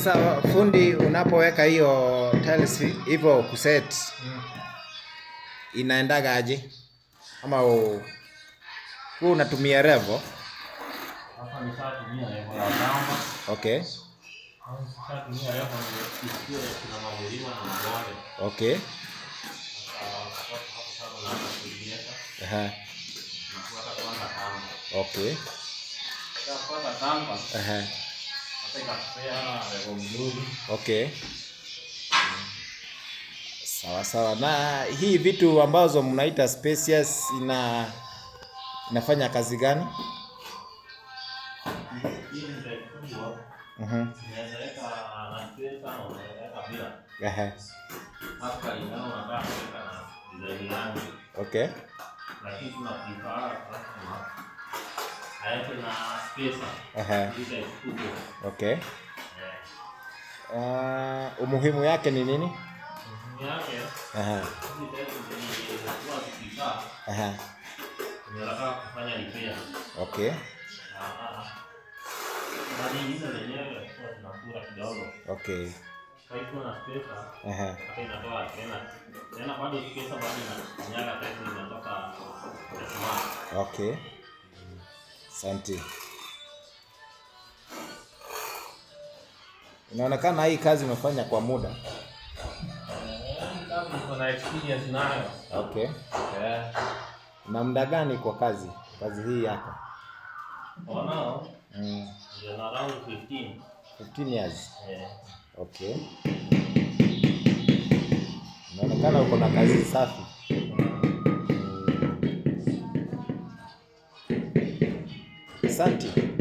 Sasa fundi, unapoweka hiyo tiles hivyo kuset, inaendaga aje? Ama huu unatumia revo? Hapa nishatumia level ya kamba. Okay. Nishatumia level isiwe kuna mawilima na mabonde. Okay. Sasa hapo sasa unaanza kuiweka. Aha. Nafuata kwanza kamba. Okay. Nafuata kamba. Aha. Sasa ikakupea level mzuri. Okay. Sawa sawa. Na hii vitu ambazo mnaita spacious inafanya kazi gani? Hii ni type kubwa. Unaweza weka na space ama unaweza weka bila. Aha. Sasa kulingana unataka kuweka na design gani. Okay. Lakini tuna prefer customer aweke na spacer. Aha. Hii type kubwa. Okay. Umuhimu yake ni nini? Umuhimu yake, Aha. hizi type zenye zinakuwa zikikaa, Aha. unataka kufanya repair. Okay. Na nyingine zenyewe huwa zinakula kidogo. Okay. Kwa hiyo na spacer, Aha. hata inatoa tena. Tena bado spacer bado inakanyaga type inatoka smart. Okay. Asante. Inaonekana hii kazi umefanya kwa muda. Hii kazi niko na experience nayo. Okay. Na muda gani kwa kazi? Kazi hii yako? For now, ndio na around 15. 15 years. Okay. Inaonekana uko na kazi safi. Asante.